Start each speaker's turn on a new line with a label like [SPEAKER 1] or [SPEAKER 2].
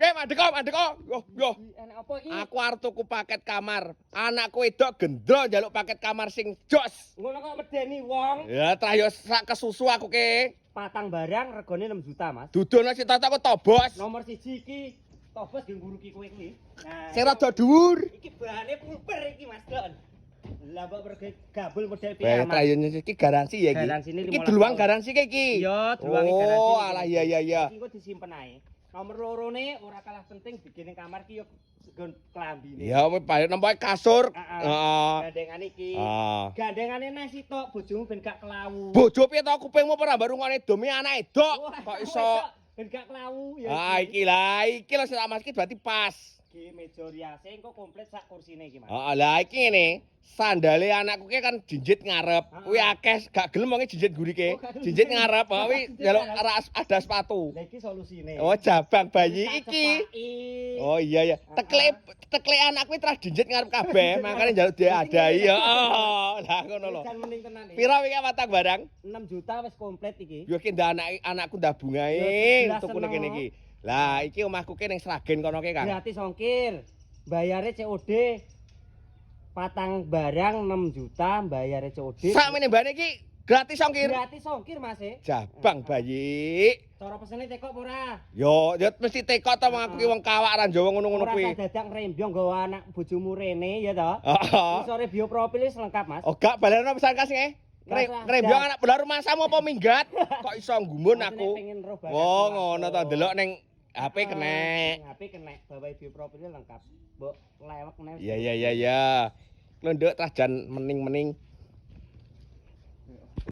[SPEAKER 1] Eh, mandek kok, mandek kok. Yo, yo.
[SPEAKER 2] Enek apa iki?
[SPEAKER 1] Aku arep tuku paket kamar. Anakku wedok gendro njaluk paket kamar sing jos.
[SPEAKER 2] Ngono kok medeni wong.
[SPEAKER 1] Ya, trah yo sak kesusu aku ke.
[SPEAKER 2] Patang barang regane 6 juta, Mas.
[SPEAKER 1] Dudono sing aku to, Bos.
[SPEAKER 2] Nomor 1 iki Tobos nggo nguruki kowe kuwi. Nah,
[SPEAKER 1] Sing rada dhuwur.
[SPEAKER 2] Iki bahane pulper iki, Mas Don. Lah mbok mergo gabul model piye,
[SPEAKER 1] Bae
[SPEAKER 2] Mas?
[SPEAKER 1] trah yo iki garansi ya iki.
[SPEAKER 2] Garansine
[SPEAKER 1] Iki
[SPEAKER 2] 15
[SPEAKER 1] deluang
[SPEAKER 2] tahun.
[SPEAKER 1] Garansi ke iki.
[SPEAKER 2] Iya, deluange garansi.
[SPEAKER 1] Oh, alah, iya iya iya.
[SPEAKER 2] Iki engko disimpen ae. Nomor lorone ora kalah penting, bikin ning kamar ki yo nggon klambine.
[SPEAKER 1] Ya, wis nempoke kasur.
[SPEAKER 2] Heeh.
[SPEAKER 1] Heeh.
[SPEAKER 2] Gandengan iki.
[SPEAKER 1] Ah.
[SPEAKER 2] Gandengane neh sitok bojomu ben gak kelawu.
[SPEAKER 1] Bojo piye to, kupingmu ora baru ngene domi anake dok. Kok iso
[SPEAKER 2] Ben gak kelawu ya.
[SPEAKER 1] Ah, iki lah, iki lho sing tak mas iki berarti pas.
[SPEAKER 2] Iki meja riase engko komplit sak kursine iki, Mas.
[SPEAKER 1] Heeh, lah iki ngene. Sandale anakku ki kan jinjit ngarep. Kuwi akeh gak gelem wonge jinjit mburi ke.
[SPEAKER 2] Oh, gak gelem.
[SPEAKER 1] Jinjit ngarep, ha kuwi
[SPEAKER 2] Jinjit
[SPEAKER 1] njaluk
[SPEAKER 2] ngarep.
[SPEAKER 1] Ada sepatu.
[SPEAKER 2] Lah iki solusine.
[SPEAKER 1] Oh, jabang bayi
[SPEAKER 2] Tak
[SPEAKER 1] iki.
[SPEAKER 2] cepaki.
[SPEAKER 1] Oh iya ya. Tekle tekle anakku terus jinjit ngarep kabeh, makane njaluk diadahi ya. Oh, lah ngono lho.
[SPEAKER 2] Jan mending tenan iki.
[SPEAKER 1] Pira wingi patang barang?
[SPEAKER 2] 6 juta wis komplit iki.
[SPEAKER 1] Yo ki ndak anakku ndak bungae
[SPEAKER 2] Ya,
[SPEAKER 1] tukune
[SPEAKER 2] seneng.
[SPEAKER 1] Kene iki. Lah iki omahku ki ning Sragen kono ki, Kang.
[SPEAKER 2] Gratis ongkir. Bayare COD. Patang barang 6 juta bayare COD.
[SPEAKER 1] Sakmene mbane iki gratis ongkir.
[SPEAKER 2] Gratis ongkir, Mas e.
[SPEAKER 1] Jabang bayi.
[SPEAKER 2] Cara pesene tekok apa ora?
[SPEAKER 1] Yo, yo mesti tekok to, wong aku ki wong kawak ra njawa ngono-ngono
[SPEAKER 2] Ora
[SPEAKER 1] kuwi.
[SPEAKER 2] usah dadak ngrembyong nggawa anak bojomu rene ya to.
[SPEAKER 1] Heeh.
[SPEAKER 2] Isore bioprofil wis lengkap, Mas.
[SPEAKER 1] Oh gak, baleno pesan kas nge.
[SPEAKER 2] Gak usah.
[SPEAKER 1] Ngrembyong anak bola rumangsamu apa minggat? Kok iso nggumun
[SPEAKER 2] Maksudnya
[SPEAKER 1] aku.
[SPEAKER 2] pengen roh barang
[SPEAKER 1] Oh,
[SPEAKER 2] langsung.
[SPEAKER 1] ngono to, delok ning HP kenek.
[SPEAKER 2] HP kenek, bawa bioprofilnya lengkap. Mbok lewek nek.
[SPEAKER 1] Iya iya iya iya. Lho, Nduk, trah jan mening-mening.